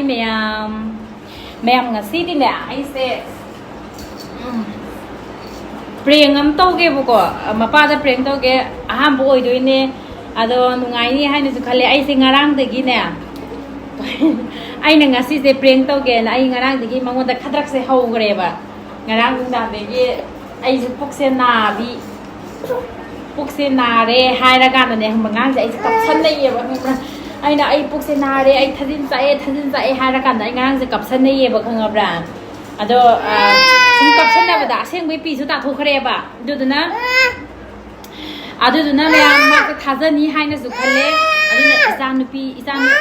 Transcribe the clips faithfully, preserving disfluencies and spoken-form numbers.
ꯃꯌꯥꯝ, ꯃꯌꯥꯝ, ꯉꯁꯤꯗꯤꯅꯦ, ꯑꯩꯁꯦ, ꯎꯝ, prank ꯑꯃ ꯇꯧꯒꯦꯕꯀꯣ꯫ ꯃꯄꯥꯗ prank ꯇꯧꯒꯦ꯫ ꯑꯍꯥꯟꯕ ꯑꯣꯏꯗꯣꯏꯅꯦ꯫ ꯑꯗꯣ ꯅꯨꯡꯉꯥꯏꯅꯤ ꯍꯥꯏꯅꯁꯨ ꯈꯜꯂꯦ꯫ ꯑꯩꯁꯦ ꯉꯔꯥꯡꯗꯒꯤꯅꯦ, ꯑꯩꯅ ꯉꯁꯤꯁꯦ prank ꯇꯧꯒꯦꯅ ꯑꯩ ꯉꯔꯥꯡꯗꯒꯤ ꯃꯉꯣꯟꯗ ꯈꯗ꯭ꯔꯛꯁꯦ ꯍꯧꯈ꯭ꯔꯦꯕ꯫ ꯉꯔꯥꯡ ꯅꯨꯡꯗꯥꯡꯗꯒꯤ ꯑꯩꯁꯦ ꯄꯨꯛꯁꯦ ꯅꯥꯕꯤ, ꯄꯨꯛꯁꯦ ꯅꯥꯔꯦ ꯍꯥꯏꯔꯀꯥꯟꯗꯅꯦ, ꯈꯪꯕ꯭ꯔꯥ, ꯑꯉꯥꯡꯁꯦ ꯑꯩꯁꯦ ꯀꯞꯁꯟꯅꯩꯌꯦꯕ, ꯈꯪꯕ꯭ꯔꯥ? ꯑꯩꯅ "ꯑꯩ ꯄꯨꯛꯁꯦ ꯅꯥꯔꯦ, ꯑꯩ ꯊꯥꯖꯤꯟ ꯆꯥꯛꯑꯦ, ꯊꯥꯖꯤꯟ ꯆꯥꯛꯑꯦ" ꯍꯥꯏꯔꯀꯥꯟꯗ ꯑꯩ ꯉꯔꯥꯡꯁꯦ ꯀꯞꯁꯟꯅꯩꯌꯦꯕ, ꯈꯪꯉꯕ꯭ꯔꯥ? ꯑꯗꯣ, ꯑ, ꯁꯨꯝ ꯀꯞꯁꯟꯅꯕꯗ ꯑꯁꯦꯡꯕꯩ ꯄꯤꯁꯨ ꯇꯥꯊꯣꯛꯈ꯭ꯔꯦꯕ꯫ ꯑꯗꯨꯗꯨꯅ, ꯑꯗꯨꯗꯨꯅ ꯃꯌꯥꯝ ꯃꯥꯁꯦ ꯊꯥꯖꯅꯤ ꯍꯥꯏꯅꯁꯨ ꯈꯜꯂꯦ꯫ ꯑꯗꯨꯅ ꯏꯆꯥꯅꯨꯄꯤ, ꯏꯆꯥꯅꯨ-,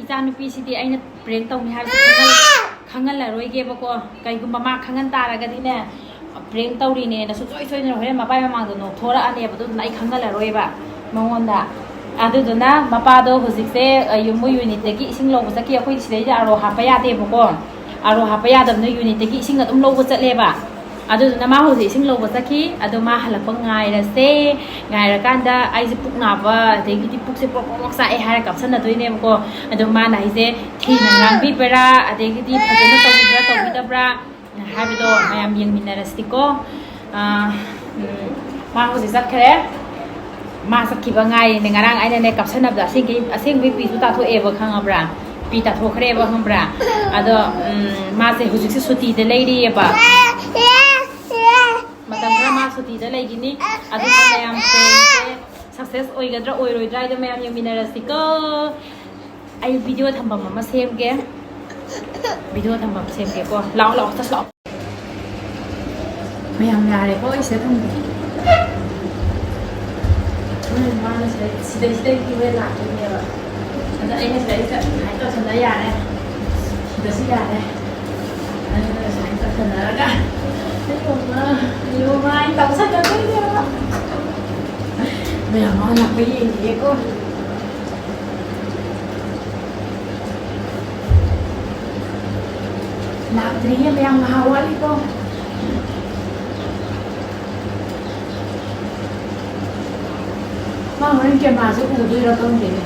ꯏꯆꯥꯅꯨꯄꯤꯁꯤꯗꯤ ꯑꯩꯅ prank ꯇꯧꯅꯤ ꯍꯥꯏꯕꯁꯦ ꯈꯪꯍꯜ-, ꯈꯪꯍꯜꯂꯔꯣꯏꯒꯦꯕꯀꯣ꯫ ꯀꯩꯒꯨꯝꯕ ꯃꯥ ꯈꯪꯍꯟ ꯇꯥꯔꯒꯗꯤꯅꯦ, prank ꯇꯧꯔꯤꯅꯦꯅ ꯁꯨꯡꯁꯣꯏ ꯁꯣꯏꯗꯅ ꯍꯣꯔꯦꯟ ꯃꯄꯥꯏ ꯃꯃꯥꯡꯗ ꯅꯣꯛꯊꯣꯔꯛꯑꯅꯦꯕ꯫ ꯑꯗꯨꯗꯨꯅ ꯑꯩ ꯈꯪꯍꯜꯂꯔꯣꯏꯕ ꯃꯉꯣꯟꯗ꯫ ꯑꯗꯨꯗꯨꯅ ꯃꯄꯥꯗꯣ ꯍꯧꯖꯤꯛꯁꯦ, ꯑ, ꯌꯨꯝ ꯃꯣꯏ unitꯇꯒꯤ ꯏꯁꯤꯡ ꯂꯧꯕ ꯆꯠꯈꯤ꯫ ꯑꯩꯈꯣꯏ ꯁꯤꯗꯩꯗ RO ꯍꯥꯞꯄ ꯌꯥꯗꯦꯕꯀꯣ꯫ RO ꯍꯥꯞꯄ ꯌꯥꯗꯕꯅ unitꯇꯒꯤ ꯏꯁꯤꯡ ꯑꯗꯨꯝ ꯂꯧꯕ ꯆꯠꯂꯦꯕ꯫ ꯑꯗꯨꯗꯨꯅ ꯃꯥ ꯍꯧꯖꯤꯛ ꯏꯁꯤꯡ ꯂꯧꯕ ꯆꯠꯈꯤ꯫ ꯑꯗꯣ ꯃꯥ ꯍꯜꯂꯛꯄ ꯉꯥꯏꯔꯁꯦ꯫ ꯉꯥꯏꯔꯀꯥꯟꯗ ꯑꯩꯁꯦ ꯄꯨꯛ ꯅꯥꯕ, ꯑꯗꯒꯤꯗꯤ ꯄꯨꯛꯁꯦ ꯄ꯭ꯔꯣꯛ ꯄ꯭ꯔꯣꯛ ꯆꯥꯛꯑꯦ ꯍꯥꯏꯔ ꯀꯥꯞꯁꯟꯅꯗꯣꯏꯅꯦꯕꯀꯣ꯫ ꯑꯗꯣ ꯃꯥꯅ ꯑꯩꯁꯦ ꯊꯤꯅ ꯉꯥꯡꯕꯤꯕ꯭ꯔꯥ, ꯑꯗꯒꯤꯗꯤ ꯐꯖꯅ ꯇꯧꯕꯤꯕ꯭ꯔꯥ ꯇꯧꯕꯤꯗꯕ꯭ꯔꯥ ꯍꯥꯏꯕꯗꯣ ꯃꯌꯥꯝ ꯌꯦꯡꯃꯤꯟꯅꯔꯁꯤꯀꯣ꯫ ꯑꯥ, ꯎꯝ, ꯃꯥ ꯍꯧꯖꯤꯛ ꯆꯠꯈ꯭ꯔꯦ꯫ ꯃꯥ ꯆꯠꯈꯤꯕ ꯉꯥꯏꯔꯤꯅꯦ꯫ ꯉꯔꯥꯡ ꯑꯩꯅꯅꯦ ꯀꯥꯞꯁꯟꯅꯕꯗ ꯑꯁꯦꯡꯒꯩ-, ꯑꯁꯦꯡꯕꯩ ꯄꯤꯁꯨ ꯇꯥꯊꯣꯛꯑꯦꯕ, ꯈꯪꯉꯕ꯭ꯔꯥ? ꯄꯤ ꯇꯥꯊꯣꯛꯈ꯭ꯔꯦꯕ, ꯈꯪꯕ꯭ꯔꯥ? ꯑꯗꯣ, ꯎꯝ, ꯃꯥꯁꯦ ꯍꯧꯖꯤꯛꯁꯦ ꯁꯨꯇꯤꯗ ꯂꯩꯔꯤꯑꯕ꯫ ꯃꯇꯝ ꯈꯔ ꯃꯥ ꯁꯨꯇꯤꯗ ꯂꯩꯈꯤꯅꯤ꯫ ꯑꯗꯨꯅ ꯃꯌꯥꯝ prankꯁꯦ success ꯑꯣꯏꯒꯗ꯭ꯔꯥ ꯑꯣꯏꯔꯣꯏꯗ꯭ꯔꯥ ꯍꯥꯏꯗꯣ ꯃꯌꯥꯝ ꯌꯦꯡꯃꯤꯟꯅꯔꯁꯤꯀꯣ꯫ ꯑꯩ video ꯊꯝꯐꯝ ꯑꯃ ꯁꯦꯝꯒꯦ꯫ Video ꯊꯝꯐꯝ ꯁꯦꯝꯒꯦꯀꯣ꯫ ꯂꯥꯛꯑꯣ, ꯂꯥꯛꯑꯣ, ꯆꯠꯁꯤ ꯂꯥꯛꯑꯣ꯫ ꯃꯌꯥꯝ ꯌꯥꯔꯦꯀꯣ, ꯑꯩ ꯁꯤꯗ ꯊꯝꯒꯦ꯫ ꯍꯣꯔꯦꯟ ꯃꯥꯅ ꯁꯤꯗꯩ, ꯁꯤꯗꯩ, ꯁꯤꯗꯩ ꯍꯣꯔꯦꯟ ꯂꯥꯛꯇꯣꯏꯅꯦꯕ꯫ ꯑꯗ ꯑꯩꯅ ꯁꯤꯗꯩꯁꯤꯗ ꯁꯨꯃꯥꯏꯅ ꯇꯧꯁꯜꯂ ꯌꯥꯔꯦ꯫ ꯁꯤꯗꯁꯨ ꯌꯥꯔꯦ꯫ ꯑꯗꯨꯒ ꯁꯨꯃꯥꯏꯅ ꯇꯧꯁꯜꯂꯒ, ꯑꯌꯣꯃ, ꯑꯌꯣꯃ, ꯑꯩ ꯇꯧꯁꯜꯂꯛꯇꯣꯏꯅꯦꯕ꯫ ꯃꯌꯥꯝ ꯃꯥ ꯂꯥꯛꯄ ꯌꯦꯡꯈꯤꯒꯦꯀꯣ꯫ ꯂꯥꯛꯇ꯭ꯔꯤꯌꯦ ꯃꯌꯥꯝ, ꯉꯥꯏꯍꯥꯛ ꯋꯥꯠꯂꯤꯀꯣ꯫ ꯃꯥ ꯍꯣꯔꯦꯟ cameraꯁꯦ ꯎꯗꯣꯏꯔꯥ ꯈꯪꯗꯦꯅꯦ꯫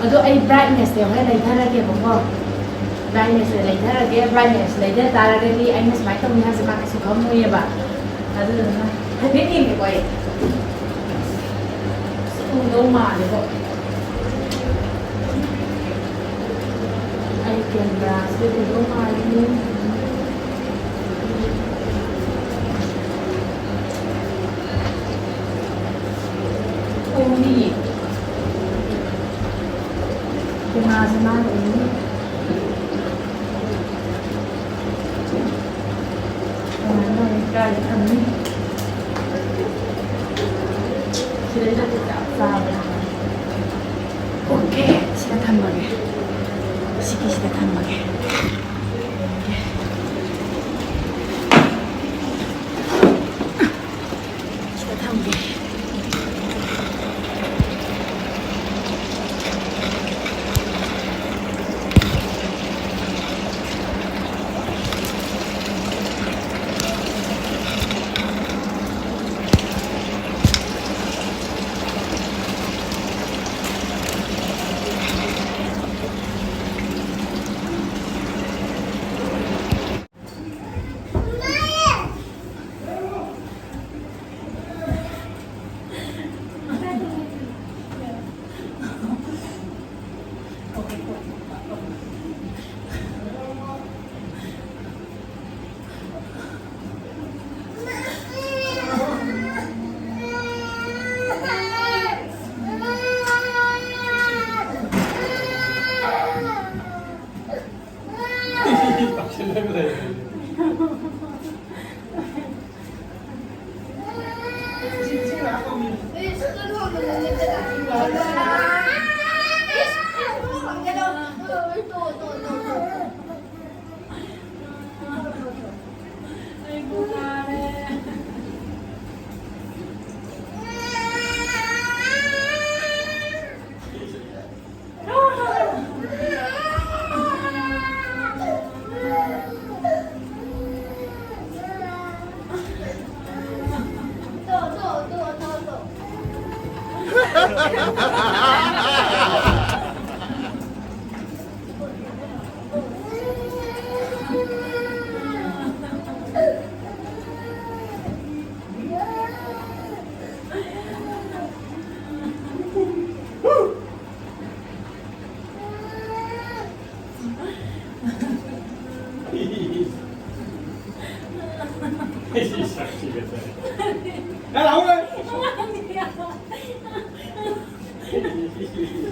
ꯑꯗꯣ ꯑꯩ brightness ꯁꯦ ꯍꯣꯔꯦꯟ ꯂꯩꯊꯔꯒꯦꯕꯀꯣ꯫ Brightness ꯁꯦ ꯂꯩꯊꯔꯒꯦ꯫ Brightness ꯂꯩꯊ ꯇꯥꯔꯒꯗꯤ ꯑꯩꯅ ꯁꯨꯃꯥꯏꯅ ꯇꯧꯅꯤ ꯍꯥꯏꯕꯁꯦ ꯃꯥ ꯀꯩꯁꯨ ꯈꯪꯉꯣꯏꯌꯦꯕ꯫ ꯑꯗꯨꯗꯨꯅ ꯍꯥꯏꯐꯦꯠ ꯌꯦꯡꯒꯦꯀꯣ ꯑꯩ꯫ ꯎꯗꯧ ꯃꯥꯜꯂꯦꯀꯣ꯫ ꯑꯩ camera ꯁꯦ ꯎꯗꯧ ꯃꯥꯜꯂꯤ꯫ ꯎꯅꯤꯌꯦ꯫ ꯀꯅꯥꯁꯨ ꯃꯥꯅ ꯎꯅꯤ꯫ ꯀꯃꯥꯏꯅ ꯇꯧꯅꯤ? ꯀꯥꯏꯗ ꯊꯝꯅꯤ? ꯁꯤꯗꯩꯗ ꯆꯞ ꯆꯥꯕꯅꯦ꯫ OK, ꯁꯤꯗ ꯊꯝꯃꯒꯦ꯫ ꯁꯤꯒꯤꯁꯤꯗ ꯊꯝꯃꯒꯦ꯫ ꯁꯤꯗ ꯊꯝꯒꯦ꯫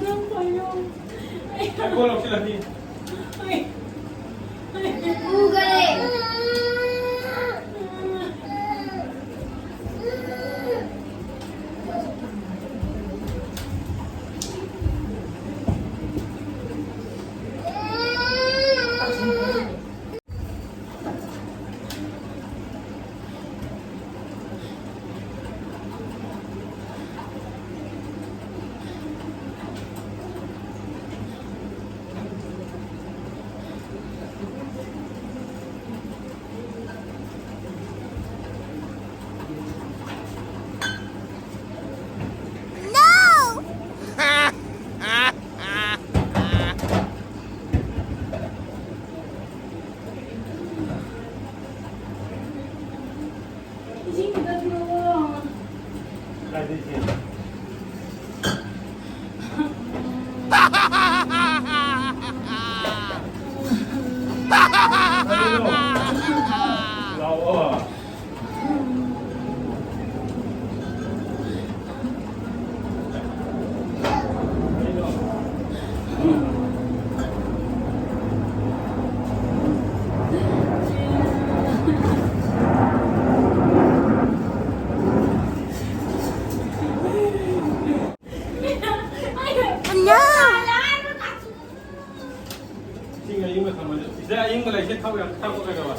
ꯅꯪ ꯀꯩꯅꯣ? ꯑꯩ ꯀꯣꯜ ꯂꯧꯁꯤꯜꯂꯛꯀꯦ꯫ ꯄꯨꯈꯔꯦ꯫ ꯏꯁꯤꯡ ꯈꯤꯇ ꯄꯤꯔꯛꯑꯣ꯫ ꯀꯥꯏꯗꯩ ꯏꯁꯤꯡ? ꯀꯔꯤꯅꯣ? ꯂꯥꯛꯑꯣ꯫ ꯏꯁꯤꯡ ꯑꯏꯪꯕ ꯊꯝꯃꯣ꯫ ꯁꯤꯗ ꯑꯏꯪꯕ ꯂꯩꯁꯦ, ꯊꯛꯎ ꯌꯥ-, ꯊꯛꯄ ꯀꯩꯗꯧꯕ?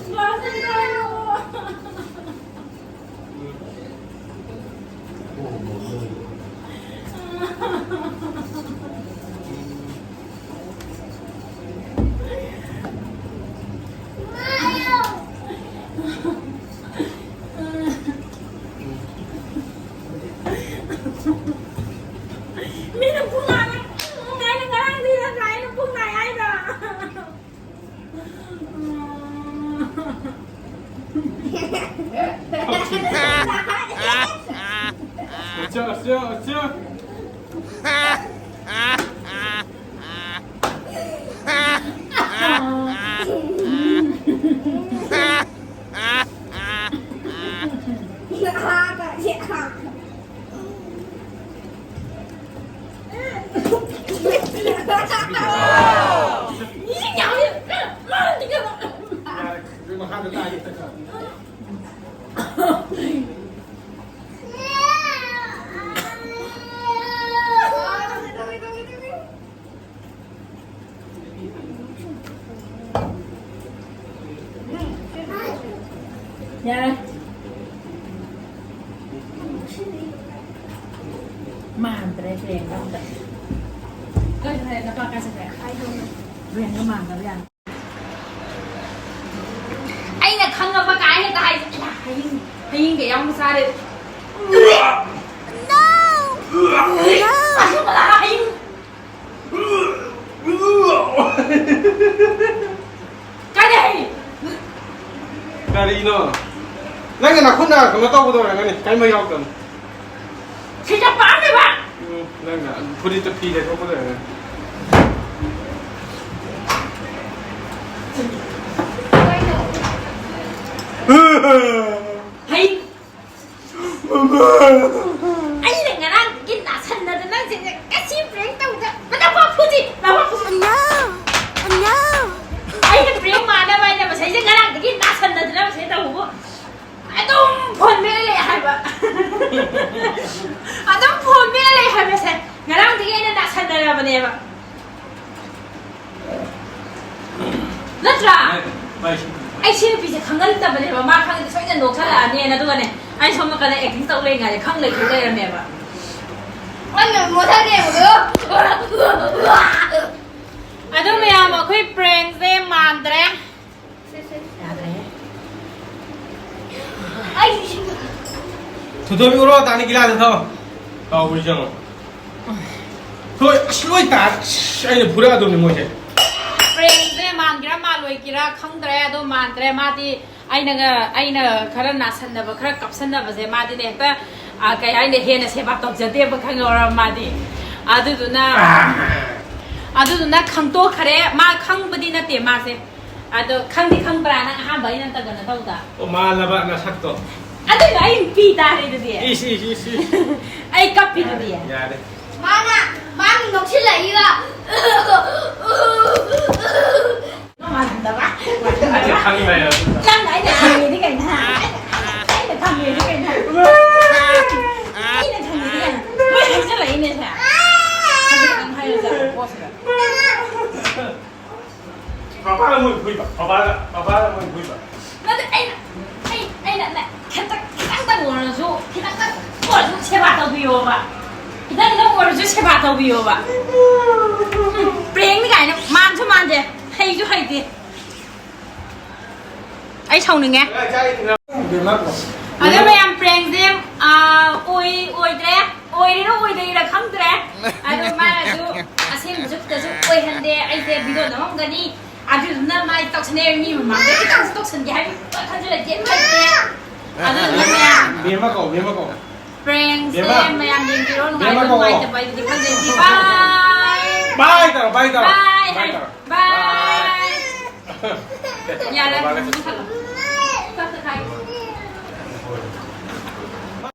ꯃꯤꯅ ꯄꯨꯡ ꯅꯥꯏ, ꯄꯨꯡ ꯅꯥꯏꯅ ꯉꯔꯥꯡꯗꯤ ꯅꯠꯇ꯭ꯔꯥ ꯑꯩꯅ ꯄꯨꯡ ꯅꯥꯏ ꯍꯥꯏꯗꯣ? ꯑꯆꯥ, ꯑꯆꯥ, ꯑꯆꯥ꯫ ꯃꯈꯥꯗ ꯇꯥꯒꯦ꯫ ꯌꯥꯔꯦ꯫ ꯃꯥꯟꯗ꯭ꯔꯦ ꯄ꯭ꯔꯦꯡꯒ ꯑꯝꯇ꯫ ꯀꯥꯏ ꯆꯠꯈ꯭ꯔꯦ? ꯅꯄꯥ ꯀꯥꯏ ꯆꯠꯈ꯭ꯔꯦ? ꯄ꯭ꯔꯦꯡꯒ ꯃꯥꯟꯗꯕ ꯌꯥꯝ꯫ ꯑꯩꯅ ꯈꯪꯉꯕ ꯀꯥꯏꯅ ꯇ ꯍꯥꯏꯁꯦ꯫ ꯑꯌꯥ, ꯍꯌꯤꯡ, ꯍꯌꯤꯡꯒ ꯌꯥꯎꯅ ꯆꯥꯔꯦ꯫ No! No! ꯑꯁꯦꯡꯕꯗ ꯍꯌꯤꯡ꯫ ꯀꯥꯏꯗ ꯍꯌꯤꯡ? ꯀꯔꯤꯅꯣ? ꯅꯪꯅ ꯅꯈꯨꯠꯅ ꯀꯩꯅꯣ ꯇꯧꯕꯗꯣ ꯑꯣꯏꯔꯝꯒꯅꯤ, ꯀꯔꯤꯝ ꯌꯥꯎꯗꯕꯅꯤ꯫ ꯁꯤꯗ ꯄꯥꯝꯃꯦꯕ꯫ ꯎꯝ, ꯅꯪꯅ ꯐꯨꯔꯤꯠꯇ ꯐꯤ ꯂꯩꯊꯣꯛꯄꯗ ꯑꯣꯏꯔꯝꯒꯅꯤ꯫ ꯍꯩ꯫ ꯑꯩꯅ ꯉꯔꯥꯡꯗꯒꯤ ꯅꯥꯁꯟꯅꯗꯅ ꯅꯪꯁꯦ ꯉꯁꯤ prank ꯇꯧꯗ꯫ ꯅꯄꯥ ꯐꯨꯁꯤ, ꯅꯄꯥ ꯐꯨꯁꯤ꯫ ꯑꯩꯅ prank ꯃꯥꯟꯅꯕ ꯍꯥꯏꯅ ꯃꯁꯩꯁꯦ ꯉꯔꯥꯡꯗꯒꯤ ꯅꯥꯁꯟꯅꯗꯅ ꯃꯁꯩ ꯇꯧꯕꯕꯨ꯫ ꯑꯗꯨꯝ phone ꯃꯦꯠꯂ ꯂꯩ ꯍꯥꯏꯕ꯫ ꯑꯗꯨꯝ phone ꯃꯦꯠꯂ ꯂꯩ ꯍꯥꯏꯕꯁꯦ ꯉꯔꯥꯡꯗꯒꯤ ꯑꯩꯅ ꯅꯥꯁꯟꯅꯔꯕꯅꯦꯕ꯫ ꯅꯠꯇ꯭ꯔꯥ? ꯑꯩ ꯁꯤ ꯅꯨꯄꯤꯁꯦ ꯈꯪꯍꯟꯗꯕꯅꯦꯕ, ꯃꯥ ꯈꯪꯉꯗꯤ ꯁꯣꯏꯗꯅ ꯅꯣꯛꯁꯜꯂꯛꯑꯅꯦꯅ꯫ ꯑꯗꯨꯒꯅꯦ, ꯑꯩ ꯁꯣꯝ ꯅꯥꯀꯟꯗ acting ꯇꯧ ꯂꯩꯉꯥꯏꯗ ꯈꯪ ꯂꯩꯊꯣꯛ ꯂꯩꯔꯝꯃꯦꯕ꯫ ꯑꯗꯨ ꯃꯌꯥꯝ, ꯑꯩꯈꯣꯏ prankꯁꯦ ꯃꯥꯟꯗ꯭ꯔꯦ꯫ ꯌꯥꯗ꯭ꯔꯦꯍꯦ꯫ ꯊꯣꯏꯊꯣꯏꯕꯤ ꯎꯔꯣ, ꯇꯥꯅꯤ ꯒꯤꯂꯥꯁꯇ ꯊꯝꯃꯣ꯫ ꯀꯥꯎꯕ꯭ꯔꯥ ꯌꯦꯡꯉꯣ꯫ ꯍꯣꯏ, ꯑꯁ, ꯂꯣꯏ ꯇꯥꯔꯦ꯫ ꯑꯁ, ꯑꯩꯅ ꯐꯨꯔꯛꯑꯗꯧꯅꯤ ꯃꯣꯏꯁꯦ꯫ Prankꯁꯦ ꯃꯥꯟꯒꯦꯔꯥ ꯃꯥꯜꯂꯣꯏꯒꯦꯔꯥ ꯈꯪꯗ꯭ꯔꯦ, ꯑꯗꯣ ꯃꯥꯟꯗ꯭ꯔꯦ꯫ ꯃꯥꯗꯤ ꯑꯩꯅꯒ, ꯑꯩꯅ ꯈꯔ ꯅꯥꯁꯟꯅꯕ, ꯈꯔ ꯀꯞꯁꯟꯅꯕꯁꯦ ꯃꯥꯗꯤꯅꯦ ꯍꯦꯛꯇ, ꯑ, ꯀꯩ ꯍꯥꯏꯅꯤ, ꯍꯦꯟꯅ ꯁꯦꯕꯥ ꯇꯧꯖꯗꯦꯕ, ꯈꯪꯉꯧꯔꯕ ꯃꯥꯗꯤ꯫ ꯑꯗꯨꯗꯨꯅ, ꯑꯗꯨꯗꯨꯅ ꯈꯪꯇꯣꯛꯈ꯭ꯔꯦ꯫ ꯃꯥ ꯈꯪꯕꯗꯤ ꯅꯠꯇꯦ ꯃꯥꯁꯦ꯫ ꯑꯗꯣ ꯈꯪꯗꯤ ꯈꯪꯕ꯭ꯔꯥ ꯅꯪ ꯑꯍꯥꯟꯕ ꯑꯩꯅ ꯇꯒꯅ ꯇꯧꯗ? ꯑꯣ, ꯃꯥꯜꯂꯕ ꯅꯁꯛꯇꯣ꯫ ꯑꯗꯨꯒ ꯑꯩ ꯄꯤ ꯇꯥꯔꯦ ꯑꯗꯨꯗꯤ꯫ ꯏꯁ, ꯏꯁ, ꯏꯁ, ꯏꯁ꯫ ꯑꯩ ꯀꯞꯄꯤꯗꯨꯗꯤ꯫ ꯌꯥꯔꯦ, ꯌꯥꯔꯦ꯫ ꯃꯥꯅ ꯃꯥꯅ ꯅꯣꯛꯁꯤꯜꯂꯛꯏꯕ꯫ ꯅꯪ ꯃꯥꯟꯗꯕ? ꯑꯩꯁꯦ ꯈꯪꯗ꯭ꯔꯦ꯫ ꯅꯪ ꯑꯩꯅ ꯊꯝꯃꯤꯗꯤ ꯀꯩꯅꯣ, ꯍꯥ? ꯑꯩꯅ ꯊꯝꯃꯤꯗꯤ ꯀꯩꯅꯣ? ꯑꯩꯅ ꯊꯝꯃꯤꯗꯤ ꯀꯩꯅꯣ? ꯃꯣꯏ ꯈꯪꯖꯤꯜꯂꯛꯏꯅꯦ ꯁꯦ꯫ ꯍꯧꯖꯤꯛ ꯅꯪ ꯍꯥꯏꯔꯖꯥꯠꯂꯣ ꯄꯣꯠꯁꯤꯗ? ꯃꯄꯥꯅ ꯃꯣꯏ ꯐꯨꯏꯕ, ꯃꯄꯥꯅ, ꯃꯄꯥꯅ ꯃꯣꯏ ꯐꯨꯏꯕ꯫ ꯅꯠꯇꯦ, ꯑꯩꯅ, ꯑꯩ, ꯑꯩꯅ, ꯅ, ꯈꯤꯇꯪ, ꯈꯤꯇꯪꯇꯪ ꯑꯣꯏꯔꯁꯨ, ꯈꯤꯇꯪꯇꯪ ꯑꯣꯏꯔꯁꯨ ꯁꯦꯕꯥ ꯇꯧꯕꯤꯌꯣꯕ꯫ ꯈꯤꯇꯪꯇꯪ ꯑꯣꯏꯔꯁꯨ ꯁꯦꯕꯥ ꯇꯧꯕꯤꯌꯣꯕ꯫ ꯄ꯭ꯔꯦꯡꯅꯤ ꯀꯥꯏꯅ ꯃꯥꯟꯁꯨ ꯃꯥꯟꯗꯦ, ꯍꯩꯁꯨ ꯍꯩꯇꯦ꯫ ꯑꯩ ꯁꯥꯎꯅꯤꯡꯉꯦ꯫ ꯑꯗꯣ ꯃꯌꯥꯝ, ꯄ꯭ꯔꯦꯡꯁꯦ, ꯑꯥ, ꯑꯣꯏ-, ꯑꯣꯏꯗ꯭ꯔꯦ꯫ ꯑꯣꯏꯔꯤꯔ ꯑꯣꯏꯗ꯭ꯔꯤꯔ ꯈꯪꯗ꯭ꯔꯦ꯫ ꯑꯗꯣ ꯃꯥꯅꯁꯨ ꯑꯁꯦꯡꯕꯁꯨ ꯈꯤꯇꯁꯨ ꯑꯣꯏꯍꯟꯗꯦ꯫ ꯑꯩꯁꯦ ꯚꯤꯗꯤꯑꯣ ꯅꯝꯃꯝꯒꯅꯤ꯫ ꯑꯗꯨꯗꯨꯅ ꯃꯥꯏ ꯇꯧꯁꯟꯅꯩ, ꯃꯤ ꯃꯃꯥꯡꯗ ꯈꯤꯇꯪꯁꯨ ꯇꯧꯁꯟꯒꯦ ꯍꯥꯏꯕ ꯈꯟꯖꯤꯜꯂꯛꯇꯦ, ꯐꯠꯇꯦ꯫ ꯑꯗꯨꯗꯨꯅ ꯃꯌꯥꯝ, ꯕꯦꯝꯃ ꯀꯧ, ꯕꯦꯝꯃ ꯀꯧ꯫ ꯄ꯭ꯔꯦꯡꯁꯦ ꯕꯦꯝꯃ꯫ ꯃꯌꯥꯝ ꯌꯦꯡꯕꯤꯔꯣ, ꯕꯦꯝꯃ ꯅꯨꯡꯉꯥꯏꯕ ꯀꯧ꯫ ꯅꯨꯡꯉꯥꯏꯇꯕ ꯑꯩꯗꯤ ꯈꯪꯗꯦ꯫ ꯕꯥꯏ꯫ ꯕꯥꯏ ꯇꯧꯔꯣ, ꯕꯥꯏ ꯇꯧꯔꯣ꯫ ꯕꯥꯏ ꯕꯥꯏ ꯍꯥꯏ꯫ ꯇꯧꯔꯣ꯫ ꯕꯥꯏ꯫ ꯕꯥꯏ꯫ ꯌꯥꯔꯦ꯫ ꯕꯥꯏ꯫ ꯃꯨꯊꯠꯂꯣ꯫ ꯆꯥꯛ ꯆꯥꯈꯥꯏ꯫